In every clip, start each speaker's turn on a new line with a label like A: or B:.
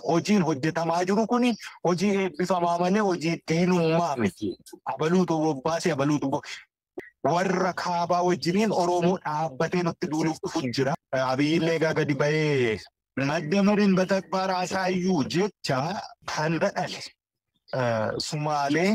A: Hojiin hojjetamaa jiru kuni hojii eebbifamaa malee hojii diinummaa miti. Abaluutu bobbaasee abaluutu warra kaabaa wajjiniin Oromoo dhaabbatee nutti duuluuf dhufu jira. Abiyyillee egaa gadi ba'ee መደመርን በተግባር አሳዩ jecha kan dhale Sumaalee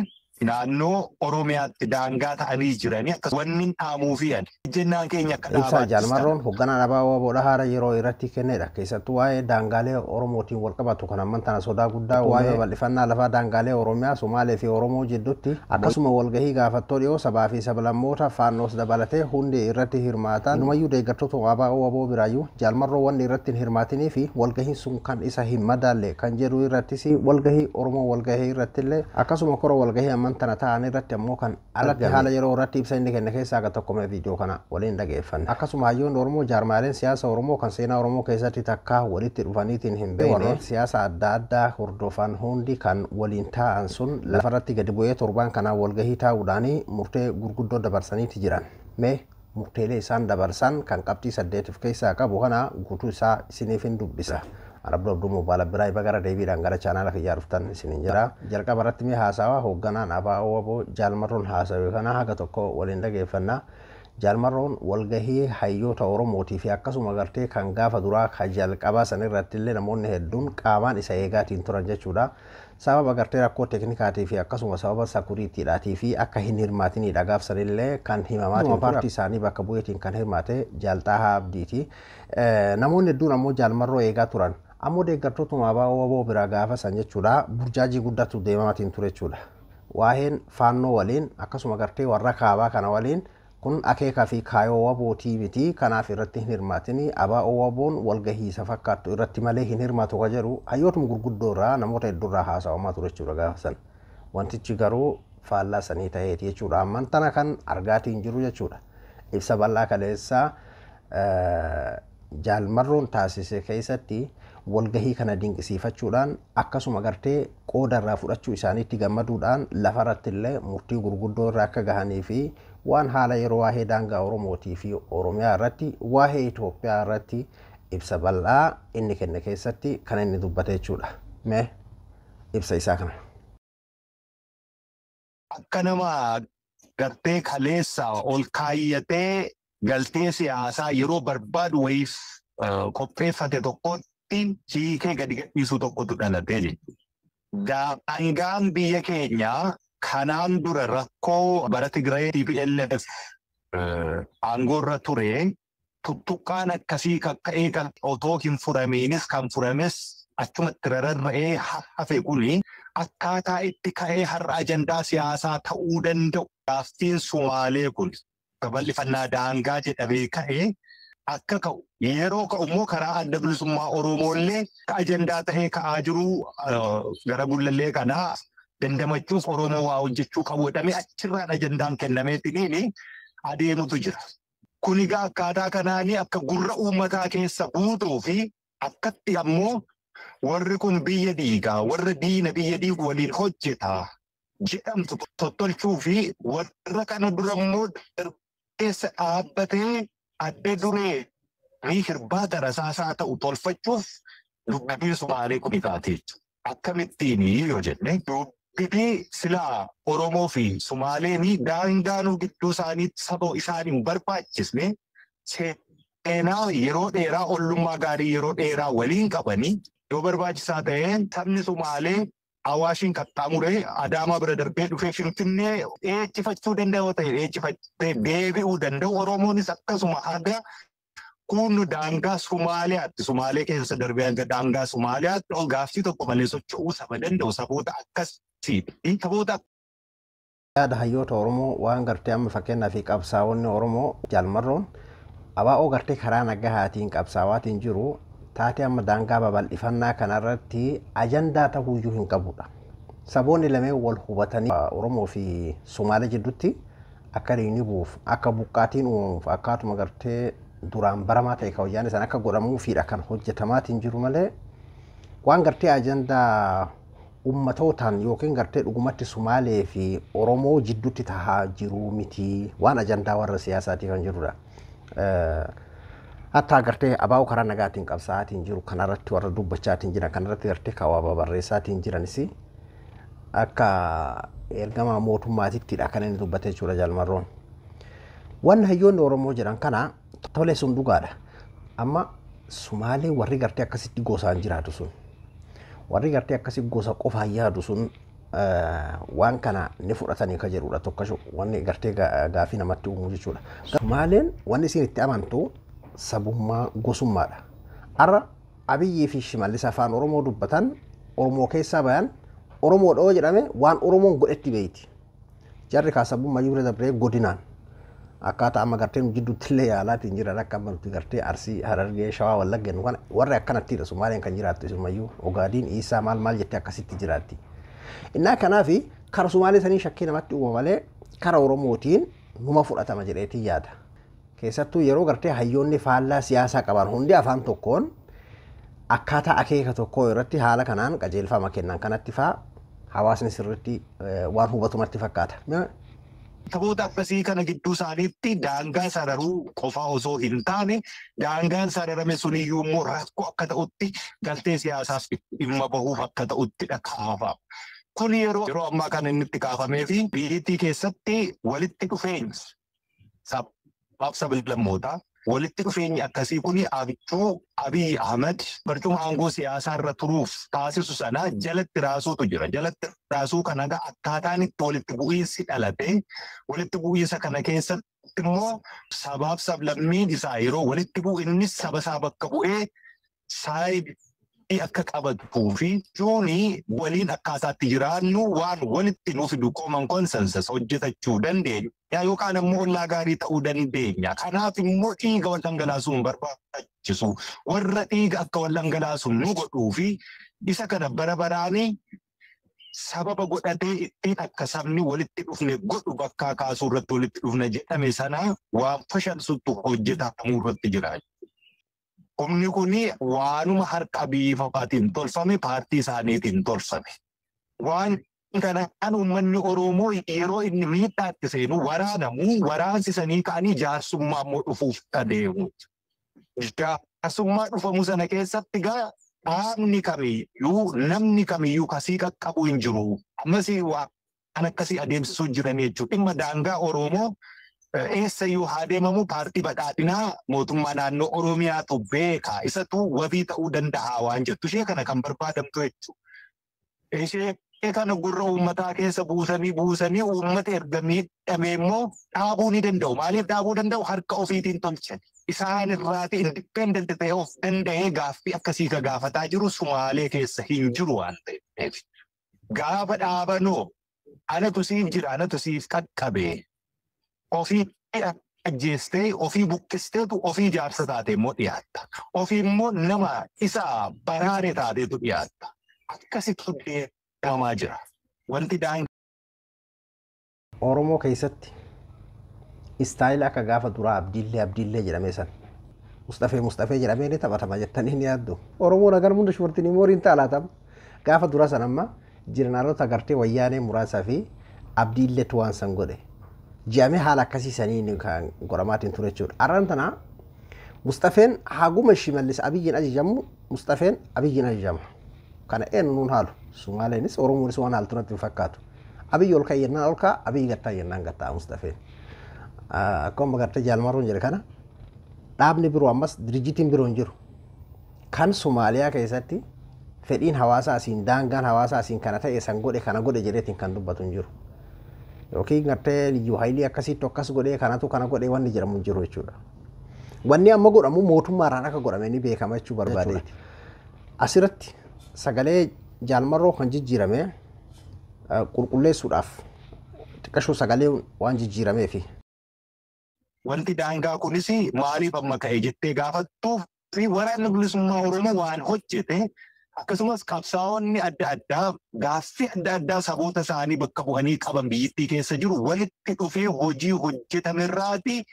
A: naannoo Oromiyaatti daangaa ta'anii jiranii akkasumas wanni dhaamuu fi jennaan keenya akka
B: Ibsa Jaalmarroon hoogganaan ABO WBOdha haala yeroo irratti kennedha. Keessattuu waa'ee daangaalee Oromootiin wal qabatu kan amman tana sodaa guddaa waa'ee bal'ifannaa lafaa daangaalee Oromiyaa, Sumaalee fi Oromoo jidduutti akkasuma walgahii gaafattoo dhiyoo sabaa fi sablammoota faannoos dabalatee hundi irratti hirmaatan. Numayyuu deeggartoota ABO WBO biraayyuu Jaalmarroo wanni irratti hin hirmaatinii fi walgahiin sun kan isa hin madaalle kan jedhu irrattis walgahii Oromoo walgahii irrattillee akkasuma kora walgahii amman tana ta'an irratti ammoo kan alatti haala yeroo irratti ibsa inni kenne keessaa akka tokko mee viidiyoo kana waliin dhageeffanne. Akkasuma hayyoonni Oromoo jaarmaaleen siyaasa Oromoo kan seenaa Oromoo keessatti takkaa walitti dhufaniitiin hin beekne siyaasa adda addaa hordofan hundi kan waliin taa'an sun lafarratti gadi bu'ee torbaan kanaan walgahii taa'uudhaan murtee gurguddoo dabarsaniiti jiran. Mee murteelee isaan dabarsan kan qabxii 8 of keessaa qabu kana guutuu isaa isiniif hin dubbisa. Arabdu Abduu Mobaala biraa iba gara deebiidhaan gara chaanaala kiyyaa dhuftan isiniin jira. Jalqaba irratti mee haasawaa hoogganaan ABO WBO Jaalmarroon haasawe kana haga tokko waliin dhageeffanna. Jaalmarroon walgahii hayyoota Oromootii fi akkasuma gartee kan gaafa duraa kan jalqabaa san irratti illee namoonni hedduun qaamaan isa eegaatiin turan jechuudha. Sababa gartee rakkoo teeknikaatii fi akkasuma sababa sakuriitiidhaatii fi akka hin hirmaatinidha gaaf sanillee kan himamaatiin ture. Paartii isaanii bakka bu'eetiin kan hirmaate Jaalxaahaa Abdiiti. Namoonni hedduun ammoo Jaalmarroo eegaa turan. Ammoo deeggartootuma ABO WBO biraa gaafa san jechuudha burjaajii guddaatu deemamaatiin ture jechuudha. Waa'een faannoo waliin akkasuma gartee warra kaabaa kana waliin kun akeekaa fi kaayoo WBOtii miti kanaaf irratti hin hirmaatini ABO WBOn walgahii isa fakkaattu irratti malee hin hirmaatu ka jedhu hayyootuma gurguddoo irraa namoota hedduu irraa haasawamaa ture jechuudha gaafa san. Wantichi garuu faallaa sanii ta'eeti jechuudha. Amman tana kan argaatiin jiru jechuudha. Ibsa bal'aa kaleessaa Jaalmarroon taasise keessatti walgahii kana dinqisiifachuudhaan akkasuma gartee qooda irraa fudhachuu isaaniitti gammaduudhaan lafarratti illee murtii gurguddoo irra akka gahanii fi waan haala yeroo waa'ee daangaa Oromootii fi Oromiyaa irratti waa'ee Itoophiyaa irratti ibsa bal'aa inni kenne keessatti kan inni dubbate jechuudha. Mee ibsa isaa kana.
A: Akka nama gartee kaleessa ol kaayyatee galtee siyaasaa yeroo barbaadu wayiif qopheeffate tokkotti hiikee gadi gadhiisuu tokkotu dhalatee jechuudha. Daangaan biyya keenyaa kanaan dura rakkoo bara Tigraay TPLF aangoorra ture tuttuqqaan akkasii kakka'ee kan otoo hin furamiinis kan furames achumatti rarra'ee hafe kuni akkaataa itti ka'ee har'a ajandaa siyaasaa ta'uu danda'u. Gaaffiin Sumaalee kun babal'ifannaa daangaa jedhamee ka'ee akka ka'u yeroo ka'u immoo karaa adda bilisummaa Oromoollee ajandaa ta'ee ka'aa jiru gara gullallee kanaa dandamachuuf Oromoo waa hojjechuu qabu jedhamee achirraan ajandaan kennameetiniin adeemutu jira. Kun egaa akkaataa kanaanii akka gurra uummataa keessa buutuu fi akkatti ammoo warri kun biyya diigaa warra diina biyya diigu waliin hojjetaa jedhamtu tottolchuu fi warra kana dura immoo keessa dhaabbatee adda duree fi hirbaata rasaasaa ta'u tolfachuuf dubbii Sumaalee kun taatee jechuudha. Akkamittiin yoo jenne dubbii silaa Oromoo fi Sumaaleen daangaanuu gidduu isaaniitti saba isaanii hin barbaachisne seenaa yeroo dheeraa ollummaa gaarii yeroo dheeraa waliin qabanii yoo barbaachisaa ta'e sabni Sumaalee Awaashiin qaxxaamuree Adaamaa bira darbee dhufee Finfinnee dheechifachuu danda'u ta'e dheechifatee deebi'uu danda'u. Oromoonis akkasuma haga kun daangaa Sumaaliyaatti Sumaalee keessa darbee hanga daangaa Sumaaliyaatti ol gaaffii tokko malee socho'uu saba danda'u saboota akkasiiti. Saboota
B: Yaada hayyoota Oromoo waan gartee amma fakkeenyaa fi qabsaa'onni Oromoo Jaalmarroon ABO gartee karaa nagahaatiin qabsaa'aatiin jiru taatee amma daangaa babal'ifannaa kanarratti ajandaa ta'uyyuu hin qabudha. Saboonni lameen wal hubatanii Oromoo fi Sumaalee jidduutti akka dhiigni bu'uuf akka buqqaatiin uumamuuf akkaatuma gartee duraan baramaa ta'e kan wayyaan isaan akka godhamuufiidha kan hojjetamaatiin jiru malee waan gartee ajandaa ummatootaan yookiin gartee dhugumatti Sumaalee fi Oromoo jidduutti tahaa jiru miti waan ajandaa warra siyaasaatii kan jirudha. Hatta gartee abaa'u karaa nagaatiin qabsaa'aatiin jiru kanarratti warra dubbachaatiin jiran kanarratti gartee kawaaba barreessaatiin jiranis akka ergama mootummaatittidha kan inni dubbate jechuudha Jaalmarroon. Wanni hayyoonni Oromoo jedhan kana tole sun dhugaadha. Amma Sumaalee warri gartee akkasitti gosaan jiraatu sun warri gartee akkasi gosa qofaan yaadu sun waan kana ni fudhatanii ka jedhudha tokko wanni gartee gaafii namatti uumu jechuudha. Sumaaleen wanni isin itti amantu sabummaa gosummaadha. Har'a Abiyyii fi Shimallis afaan Oromoo dubbatan Oromoo keessaa bayan Oromoo dhoo jedhame waan Oromoon godhetti beeyti. Jarri kaa sabummaa yuura dabree godinaan akkaataa amma gartee nu jidduutti illee yaalaatiin jiran akka amma nuti gartee Arsii, Harargee, Shawaa, Wallagga nu kana warri akkanattiidha Sumaaleen kan jiraattu isumayyuu Ogaadiin, Iisaa maal maal jettee akkasitti jiraatti. Innaa kanaafi kara Sumaalee sanii shakkii namatti uuma malee kara Oromootiin numa fudhatama jedheetiin yaada. Keessattuu yeroo gartee hayyoonni faallaa siyaasaa qaban hundi afaan tokkoon akkaataa akeeka tokkoo irratti haala kanaan qajeelfama kennan kanatti faa hawaasni sirriitti waan hubatumatti fakkaata.
A: Taphoota akkasii kana gidduu isaaniitti daangaa sararuu qofaa osoo hin taane daangaan sararame suniyyuu immoo rakkoo akka ta'utti galtee siyaasaaf dhimma bahuuf akka ta'uttidha kaafama. Kun yeroo ammaa kana inni itti kaafamee fi biyyattii keessatti walitti dhufeenyi sabaaf sablammootaa walitti dhufeenyi akkasii kun abjuu Abiy Ahmed barcuma aangoo siyaasaa irra turuuf taasisu sana jalatti raasuutu jira. Jalatti raasuu kana egaa akkaataan itti walitti bu'iinsi dhalate walitti bu'iinsa kana keessatti immoo sabaaf sablammiin isaa yeroo walitti bu'u innis saba isaa bakka bu'ee saayibii akka qabatuu fi juunii waliin akkaataatti jiraannu waan walitti nu fidu common consensus hojjetachuu dandeenya. Yookaan immoo ollaa gaarii ta'uu dandeenya. Kanaaf immoo dhiiga wal dhangalaasuu hin barbaachisu. Warra dhiiga akka wal dhangalaasu nu godhuu fi isa kana bara baraanii sababa godhatee ittiin akka sabni walitti dhufne godhu bakkaa kaasuu irratti walitti dhufne jedhame sana waan fashalsutu hojjetamuu irratti jira. Humni kun waanuma harka Abiyyi fa'aatiin tolfame paartii isaaniitiin tolfame. Waan kanaan uummanni Oromoo yeroo inni miidhaatti seenu waraanamu waraansisanii ka'anii jaarsummaa immoo dhufuuf adeemu. Jaarsummaa dhufamu sana keessatti gaa dhaabni kamiyyuu namni kamiyyuu kasii qaqqabu hin jiru. Ammas waan akkasii adeemsisuu jiran jechuudha. Dhimma daangaa Oromoo eessayyuu haa deemamu paartii badhaadhinaa mootummaa naannoo Oromiyaatu beeka. Isatu wabii ta'uu danda'a waan jettu. Ishee kana kan barbaadamtu jechuudha. Ishee kana gurra uummataa keessa buusanii buusanii uummata erga miidhame immoo dhaabuu ni danda'u. Maaliif dhaabuu danda'u? Harka ofiitiin tolchan. Isaan irraati independent ta'ee of danda'ee gaaffii akkasii ka gaafataa jiru Sumaalee keessa hin jiru waan ta'eef. Gaafa dhaabanoo anatu siif jira anatu siif qaqqabe. Ofii ajjeestee ofii buqqisteetu ofii jaarsa taate immoo dhiyaatta. Ofii immoo nama isa baraare taateetu dhiyaatta. Akkasitti deemamaa jira. Wanti daangaa.
B: Oromoo keessatti istaayila akka gaafa duraa Abdiillee Abdiillee jedhamee san Mustafee Mustafee jedhamee ni taphatama jettanii ni yaaddu. Oromoon agar hunda shubartiin mooriin taalaatama. Gaafa duraa san amma jeneraalota gartee wayyaanee muraasaa fi Abdiilleetu waan san godhe. Ji'amee haala akkasii saniin kan godhamaatiin ture jechuudha. Har'aan tana Mustafeen haguma Shimallis Abiyyiin ajajamu Mustafeen Abiyyiin ajajama. Kana eenyuun haalu Sumaaleenis Oromoonis waan haaltu natti hin fakkaatu. Abiyyi ol ka'e jennaan ol ka'a Abiyyi gattaa jennaan gattaa Mustafeen. Akkuma gartee Jaalmarroon jedhe kana dhaabni biroo ammas dirjitiin biroo hin jiru. Kan Somaaliyaa keessatti fedhiin hawaasaa asiin daangaan hawaasaa asiin kana ta'e san godhe kana godhe jedheetiin kan dubbatu hin jiru. Yookiin gartee liyyuu haayilii akkasitti akkas godhee kanatu kana godhee wanni jedhamu hin jiru jechuudha. Wanni amma godhamu mootummaarraan akka godhame ni beekama jechuu barbaadeeti. Asirratti sagalee Jaalmarroo kan jijjiirame qulqulleessuudhaaf xiqqashoo sagalee waan jijjiirameefi.
A: Wanti daangaa kunis maaliif amma ka'e jettee gaafattuuf fi waraanni bilisummaa Oromoo waan hojjete akkasumas qabsaa'onni adda addaa gaaffii adda addaa saboota isaanii bakka bu'anii qaban biyyattii keessa jiru walitti dhufee hojii hojjetamerraati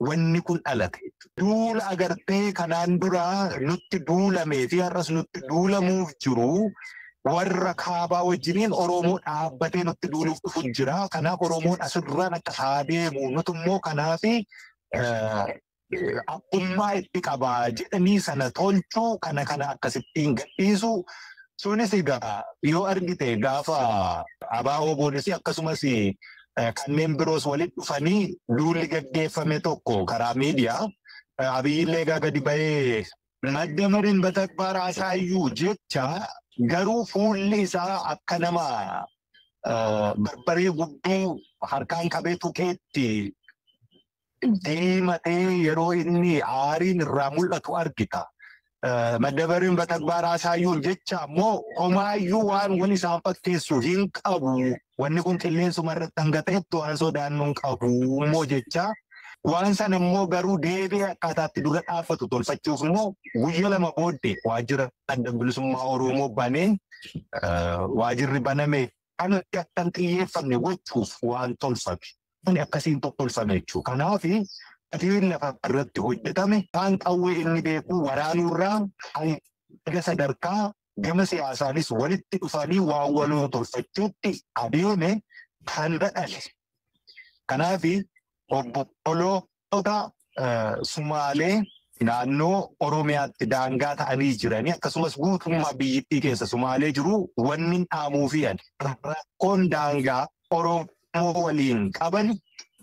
A: wanni kun dhalate. Duula agartee kanaan dura nutti duulamee fi har'as nutti duulamuuf jiru warra kaabaa wajjiniin Oromoo dhaabbatee nutti duuluuf dhufu jira. Kanaaf Oromoon asirraan akka haa deemu nuti immoo kanaaf Abbummaa itti qabaa jedhanii sana tolchuu kana kana akkasittiin gadhiisu. Sunis egaa yoo argite gaafa ABO boonis akkasumas kanneen biroos walitti dhufanii duulli gaggeeffame tokko karaa miidiyaa Abiyyillee egaa gadi ba'ee መደመርን በተግባር አሳዩ jecha garuu fuulli isaa akka nama barbaree gubbuu harkaan qabee tuqeetti diimatee yeroo inni aariin irraa mul'atu argita. መደመርን በተግባር አሳዩን jecha ammoo homaayyuu waan wal isaan fakkeessu hin qabu. Wanni kun qilleensuma irratti hanga ta'etti waan sodaannu hin qabu immoo jecha. Waan sana immoo garuu deebi'ee akkaataatti dura dhaabbatu tolfachuuf immoo guyya 2 booddee waajjira Adda Bilisummaa Oromoo banee waajjirri baname kanatti akka hin xiyyeeffanne gochuuf waan tolfame. Kun akkasiin tolfame jechuudha. Kanaaf gatiin lafa irratti hojjetame kaan qawwee inni beeku waraanuurraa hanga sadarkaa gama siyaasaanis walitti dhufanii waan waloo tolfachuutti adeeme kan dhale. Kanaaf obboloota Sumaalee naannoo Oromiyaatti daangaa ta'anii jiranii akkasumas guutummaa biyyittii keessa Sumaalee jiru wanni dhaamuu fi rakkoon daangaa Oromoo waliin qaban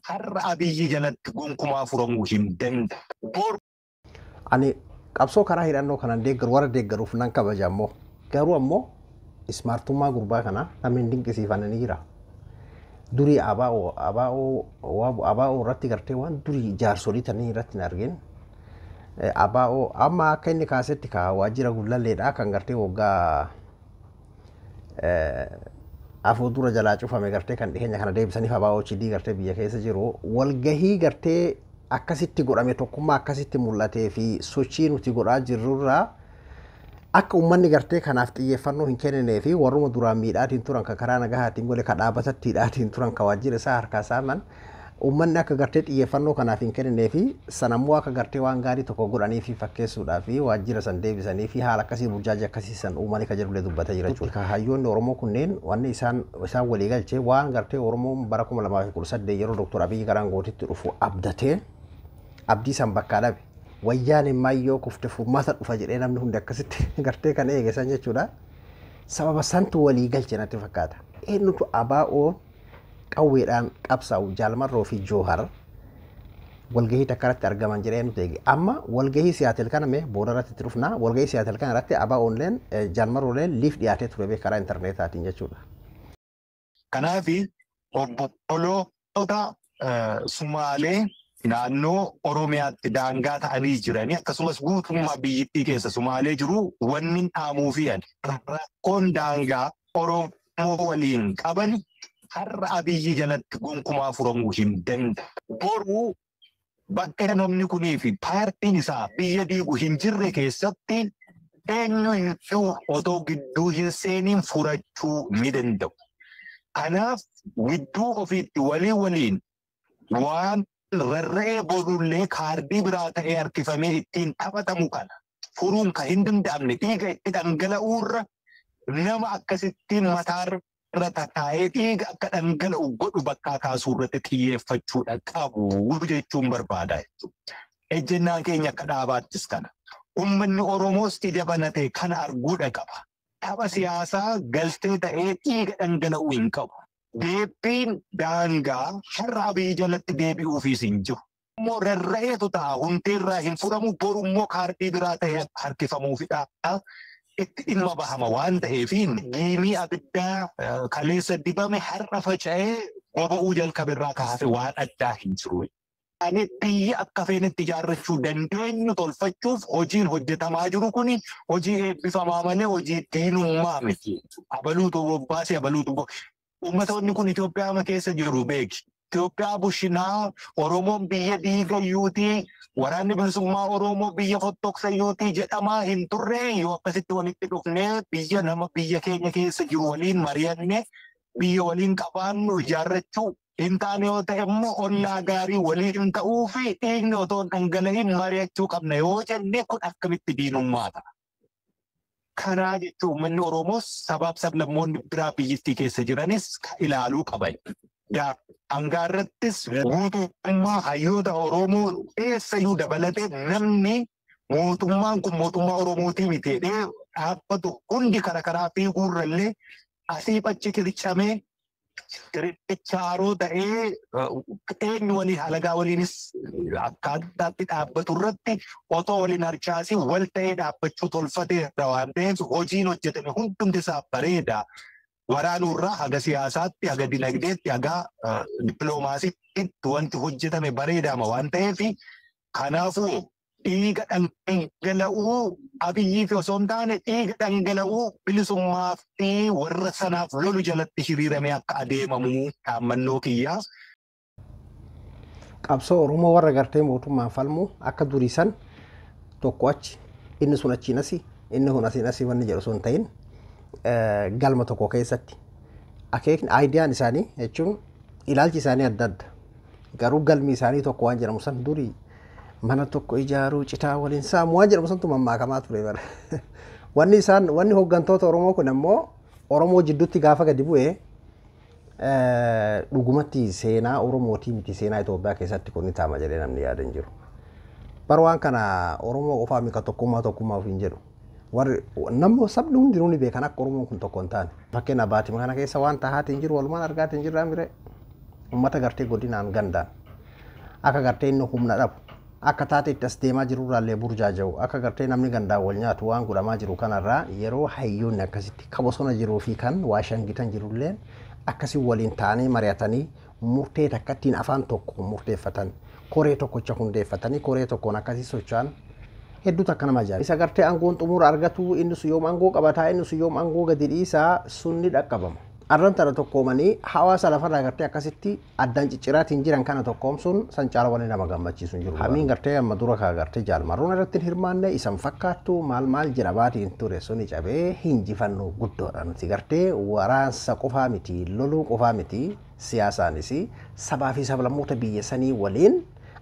A: har'a Abiyyi jalatti gonkumaa furamuu hin danda'u.
B: Ani qabsoo karaa hidhannoo kanaan deeggaru warra deeggaruuf nan kabaja ammoo garuu ammoo ismaartummaa gurbaa kanaa namni hin dinqisiifanne ni jira. Durii ABO irratti gartee waan durii jaarsolii tanii irratti hin argin. ABO amma akka inni kaasetti ka waajjira gullalleedha kan gartee waggaa 4 dura jalaa cufame gartee kan dhiheenya kana deebisaniif ABO HD gartee biyya keessa jiru walgahii gartee akkasitti godhame tokkummaa akkasitti mul'atee fi sochii nuti godhaa jirrurraa akka uummanni gartee kanaaf xiyyeeffannoo hin kenninee fi warruma duraan miidhaatiin turan ka karaa nagahaatiin gole ka dhaabbatatti hidhaatiin turan ka waajjira isaa harkaa saaman uummanni akka gartee xiyyeeffannoo kanaaf hin kenninee fi sanammoo akka gartee waan gaarii tokko godhanii fi fakkeessuudhaa fi waajjira san deebisanii fi haala akkasii burjaajii akkasii san uummanni ka jedhullee dubbatee jira jechuudha. Hayyoonni Oromoo kunneen wanni isaan walii galchee waan gartee Oromoon bara 2018 yeroo Dooktor Abiyyi gara aangootitti dhufu abdatee abdii san bakkaa dhabe. Wayyaan maayyoo kufte furmaata dhufa jedhee namni hundi akkasitti gartee kan eegesan jechuudha. Sababa santu walii galche natti fakkaata. Eenyutu ABO qawweedhaan qabsaa'u Jaalmarroo fi Joohar walgahii takka irratti argaman jedhee nuti eege. Amma walgahii Siyaatel kana mee booda irratti itti dhufna. Walgahii Siyaatel kana irratti ABO'nleen Jaalmarrooleen liif dhiyaatee ture bee karaa intarneetaatiin jechuudha.
A: Kanaaf obboloota Sumaalee naannoo Oromiyaatti daangaa ta'anii jiranii akkasumas guutummaa biyyittii keessa Sumaalee jiru wanni dhaamuu fi rakkoon daangaa Oromoo waliin qaban har'a Abiyyi jalatti gonkumaa furamuu hin danda'u. Boruu bakka namni kunii fi paartiin isaa biyya diigu hin jirre keessatti eenyuyyuu otoo gidduu hin seeniin furachuu ni danda'u. Kanaaf gidduu ofiitti walii waliin waan rarra'ee borullee kaardii biraa ta'ee harkifamee ittiin taphatamu kana furuun kan hin danda'amne dhiiga itti dhangala'uurra nama akkasittiin mataarra tataa'ee dhiiga akka dhangala'u godhu bakkaa kaasuu irratti xiyyeeffachuudha qabu jechuun barbaada jechuudha. Ejjennaan keenya akka dhaabaattis kana. Uummanni Oromoos ija banatee kana arguudha qaba. Tapha siyaasaa galtee ta'ee dhiiga dhangala'uu hin qabu. Deebiin daangaa har'a Abiyyi jalatti deebi'uufis hin jiru. Immoo rarra'eetu ta'a hundeerraa hin furamu boru immoo kaardii biraa ta'ee harkifamuufidha. Itti dhimma bahama waan ta'eef giimii abiddaa kaleessa dibame har'a faca'ee boba'uu jalqaberraa kaase waan addaa hin jiru. Ani biyya akka feenetti ijaarrachuu dandeenyu tolfachuuf hojiin hojjetamaa jiru kuni hojii eebbifamaa malee hojii diinummaa miti. Abaluutu bobbaase abaluutu Uummattoonni kun Itoophiyaa keessa jiru beeki. Itoophiyaa bushinaa Oromoon biyya diigayyuutii waraanni bilisummaa Oromoo biyya fottoqsayyuutii jedhamaa hin turre yoo akkasitti walitti dhufnee biyya nama biyya keenya keessa jiru waliin mari'anne biyya waliin qabaannu ijaarrachuu hin taane yoo ta'e immoo ollaa gaarii waliin ta'uu fi dhiigni otoo hin dhangala'in mari'achuu qabna yoo jenne kun akkamitti diinummaa ta'a. Kanaa jechuun uummanni Oromoos sabaaf sablammoonni biraa biyyattii keessa jiranis ilaaluu qaban. Daangaarrattis guutummaa hayyoota Oromoo eessayyuu dabalatee namni mootummaan kun mootummaa Oromootii miti jedhee dhaabbatu hundi karaa karaa fiiguurrallee asii achi qircamee qirqichaaroo ta'ee eenyu waliin halagaa waliinis akkaataatti dhaabbatu irratti otoo waliin harcaasii wal ta'ee dhaabbachuu tolfateera waan ta'eef hojiin hojjetame hundumti isaa bareeda. Waraanuurraa haga siyaasaatti, haga dinagdeetti, haga dippiloomaasiitti wanti hojjetame bareedama waan ta'eef kanaafuu dhiiga dhangala'uu Abiyyii fi osoo hin taane dhiiga dhangala'uu bilisummaa fi warra sanaaf lolu jalatti hiriiramee akka adeemamu dhaammannoo kiyyaa.
B: Qabsoo Oromoo warra gartee mootummaan falmu akka durii san tokko achi inni sun achiin asii inni kun asiin asii wanni jedhu osoo hin ta'in galma tokko keessatti akeekni aayidiyaan isaanii jechuun ilaalchi isaanii adda adda garuu galmi isaanii tokko waan jedhamu san durii mana tokko ijaaruu citaa waliin saamu waan jedhamu santu mammaakamaa ture bara. Wanni isaan wanni hooggantoota Oromoo kun ammoo Oromoo jidduutti gaafa gadi bu'ee dhugumatti seenaa Oromootii miti seenaa Itoophiyaa keessatti kun ni taama jedhee namni yaada hin jiru. Bara waan kana Oromoo qofaa mika tokkummaa tokkummaa ofiin jedhu. Warri namni sabni hundinuu ni beekan akka Oromoon kun tokko hin taane. Fakkeenya baatima kana keessa waan tahaatiin hin jiru walumaan argaatiin hin jirraa mire uummata gartee godinaan gandaan akka gartee inni humna dhabu akka taate itti as deemaa jirurraallee burjaaja'u akka gartee namni gandaan wal nyaatu waan godhamaa jiru kanarraa yeroo hayyoonni akkasitti ka bosona jiruu fi kan Waashangitan jirulleen akkasii waliin ta'anii mari'atanii murtee takkattiin afaan tokko murteeffatan koree tokkocha hundeeffatanii koree tokkoon akkasii socho'an hedduutu akka nama ajaa'iba. Isa gartee aangoon xumura argatu inni sun yoom aangoo qabataa inni sun yoom aangoo gadi dhiisaa sun ni dhaqqabama. Arran tana tokkoomanii hawaasa lafarraa gartee akkasitti addaan cicciraatiin jiran kana tokkoomsuun san caala wanni nama gammachiisu hin jiru. Hamiin gartee amma dura kaa gartee jaalmarroon irratti hin hirmaanne isan fakkaattu maal maal jira baatiin ture suni cabee hinjifannoo guddoodha nuti gartee waraansa qofaa miti loluu qofaa miti siyaasaanis sabaa fi sablammoota biyya sanii waliin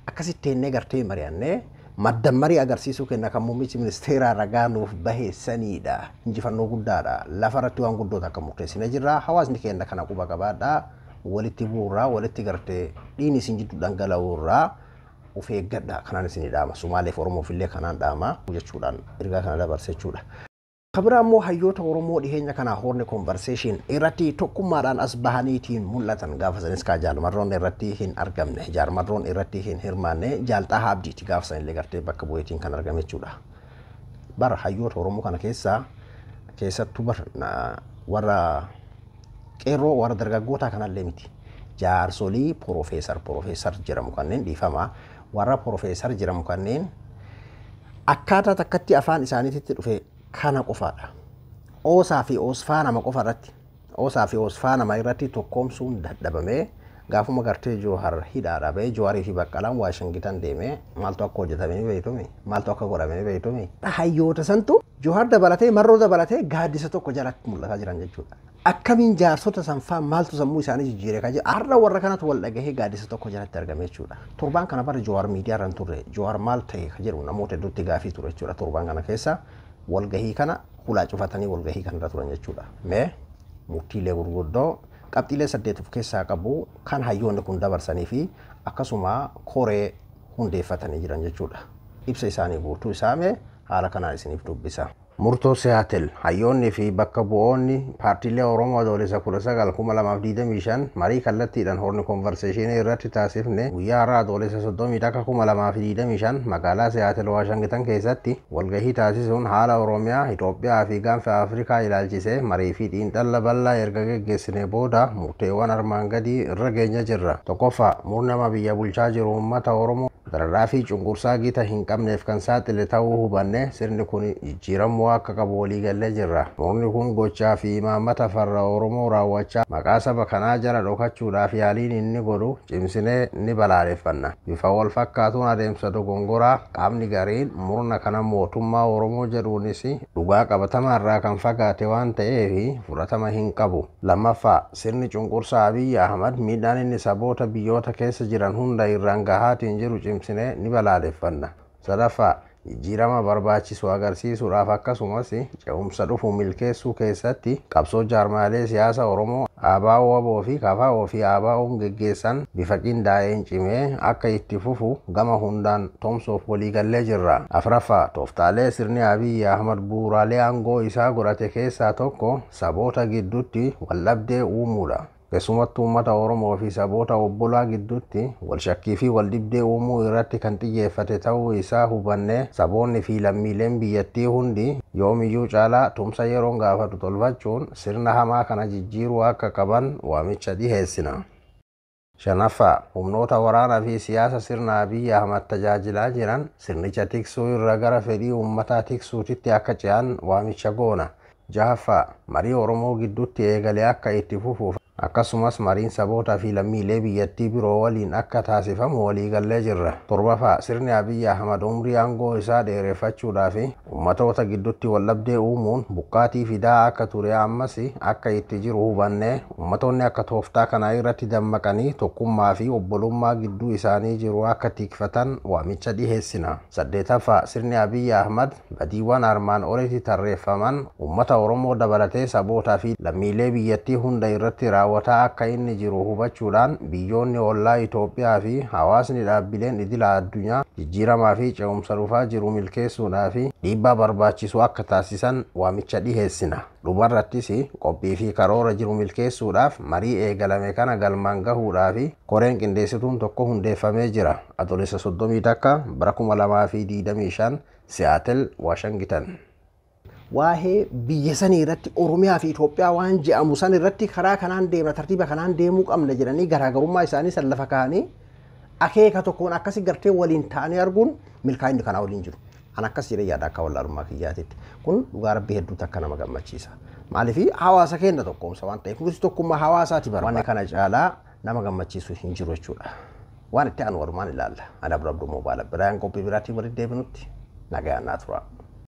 B: akkasitti teennee gartee mari'annee madda marii agarsiisuu kenna kan muummichi ministeeraa ragaa nuuf bahe saniidha. Injifannoo guddaadha. Lafa irratti waan guddoota akka murteessine jirra. Hawaasni keenya kana quba qabaadha. Walitti bu'uurraa, walitti gartee dhiigni isin jidduu dhangala'uurraa of eeggadha. Kanaan isin dhaama. Somaaleef Oromoof illee kanaan dhaama jechuudhaan ergaa kana dabarse jechuudha. Kabira immoo hayyoota Oromoo dhiheenya kanaa Horn Conversation irratti tokkummaadhaan as bahaniitiin mul'atan gaafa sanis kaa jaalmarroon irratti hin argamne jaalmarroon irratti hin hirmaanne jaalxaa Abdiiti gaafa sanillee gartee bakka bu'eetiin kan argame jechuudha. Bara hayyoota Oromoo kana keessaa keessattuu bar warra qeerroo warra dargaggootaa kanallee miti. Jaarsolii piroofeesar jedhamu kanneen dhiifama warra piroofeesar jedhamu kanneen akkaataa takkatti afaan isaaniitti dhufe kana qofaadha. Oosaa fi oosfaa nama qofa irratti oosaa fi oosfaa nama irratti tokkoomsuun dadhabamee gaafuma gartee Joohar hidhaadha ba'ee Jooharii fi Baqqalaan Waashingitan deemee maaltu akka hojjetame ni beektume maaltu akka godhame ni beektume. Hayyoota santu Joohar dabalatee marroo dabalatee gaaddisa tokko jalatti mul'ataa jiran jechuudha. Akkamiin jaarsota sanfaa maaltu sammuu isaanii jijjiire kan jedhu har'a warra kanatu wal dhagahee gaaddisa tokko jalatti argame jechuudha. Torbaan kana bara Joohar miidiyaa irra hin turre Joohar maal ta'e kan jedhu namoota hedduutti gaafii ture jechuudha torbaan kana keessa. Walgahii kana hulaa cufatanii walgahii kanarra turan jechuudha. Mee murtiilee gurguddoo qabxiilee 8 of keessaa qabu kan hayyoonni kun dabarsanii fi akkasuma koree hundeeffatanii jiran jechuudha. Ibsa isaanii guutuu isaa mee haala kanaan isiniif dubbisa. Murtoo Siyaatel hayyoonni fi bakka bu'oonni paartiilee Oromoo Adoolessa 19 2025 marii kallattiidhaan Horn Conversation irratti taasifne guyyaa har'aa Adoolessa 31 2025 magaalaa Siyaatel Waashangitan keessatti walgahii taasisuun haala Oromiyaa, Itoophiyaa fi gaanfa Afrikaa ilaalchisee marii fi xiinxala bal'aa erga geggeessine booda murteewwan armaan gadii irra geenya jirra. Tokkoffaa murni nama biyya bulchaa jiru uummata Oromoo dararaa fi cunqursaa gita hin qabneef kan saaxile ta'uu hubanne sirni kun jijjiiramuu akka qabu waliigallee jirra. Murni kun gochaa fi imaammata farra Oromoo raawwachaa maqaa saba kanaa jala dhokachuudhaaf yaaliin inni godhu cimsinee ni balaaleffanna. Bifa wal fakkaatuun adeemsa dogongoraa qaamni gariin murna kana mootummaa Oromoo jedhuunis dhugaa qabatamaa irraa kan fagaate waan ta'eef fudhatama hin qabu. Lammaffaa sirni cunqursaa Abiyyi Ahmad miidhaan inni saboota biyyoota keessa jiran hunda irraan gahaatiin jiru cimsinee ni balaaleffanna. Sadaffaa jijjiirama barbaachisu agarsiisuudhaaf akkasumas ce'umsa dhufu milkeessuu keessatti qabsoo jaarmaalee siyaasa Oromoo ABO, WBO fi KFO fi ABO'n geggeessan bifa qindaa'een cimee akka itti fufu gama hundaan tumsuuf waliigallee jirra. Afraffaa, tooftaalee sirni Abiyyi Ahmad bu'uuraalee aangoo isaa godhate keessaa tokko saboota gidduutti waldhabdee uumuudha. Keessumattuu uummata Oromoo fi saboota obbolaa gidduutti wal shakkii fi wal dhibdee uumuu irratti kan xiyyeeffate ta'uu isaa hubannee saboonni fi lammiileen biyyattii hundi yoomiyyuu caalaa tumsa yeroon gaafatu tolfachuun sirna hamaa kana jijjiiruu akka qaban waamicha dhiheessina. Shanaffaa, humnoota waraanaa fi siyaasa sirna Abiyyi Ahmad tajaajilaa jiran sirnicha tiksuu irra gara fedhii uummataa tiksuutitti akka ce'an waamicha goona. Jahaffaa, marii Oromoo gidduutti eegalee akka itti fufuuf akkasumas mariin sabootaa fi lammiilee biyyattii biroo waliin akka taasifamu waliigallee jirra. Torbaffaa, sirni Abiyyi Ahmad umrii aangoo isaa dheereffachuudhaa fi uummatoota gidduutti waldhabdee uumuun buqqaatii fidaa akka ture ammas akka itti jiru hubannee uummatoonni akka tooftaa kanaa irratti dammaqanii tokkummaa fi obbolummaa gidduu isaanii jiru akka tikfatan waamicha dhiheessina. Saddeetaffaa, sirni Abiyyi Ahmad badiiwwan armaan olitti tarreeffaman uummata Oromoo dabalatee sabootaa fi lammiilee biyyattii hunda irratti raawwataa akka inni jiru hubachuudhaan biyyoonni ollaa Itoophiyaa fi hawaasni dhaabbileen idila addunyaa jijjiiramaa fi ce'umsa dhufaa jiru milkeessuudhaa fi dhiibbaa barbaachisu akka taasisan waamicha dhiheessina. Dhumarrattis qophii fi karoora jiru milkeessuudhaaf marii eegalame kana galmaan gahuudhaa fi koreen qindeessituun tokko hundeeffamee jira. Adoolessa 31 bara 2025 Seattle, Washington. Waa'ee biyya sanii irratti Oromiyaa fi Itoophiyaa waan je'amu san irratti karaa kanaan deemna, tartiiba kanaan deemuu qabna jedhanii garaagarummaa isaanii san lafa kaa'anii akeeka tokkoon akkasi gartee waliin ta'anii arguun milkaa'inni kanaa waliin jiru. An akkas jedhee yaada akka wallaalummaa kiyyaatitti. Kun dhugaa rabbii hedduutu akka nama gammachiisa. Maaliif hawaasa keenya tokkoomsa waan ta'eef nuti tokkummaa hawaasaati barbaada. Wanni kana caalaa nama gammachiisu hin jiru jechuudha. Waan itti aanu walumaan ilaalla. Ani Abduu Abduu Moobaala biraan qophii biraatiin walitti deebinutti nagayaan naa tura.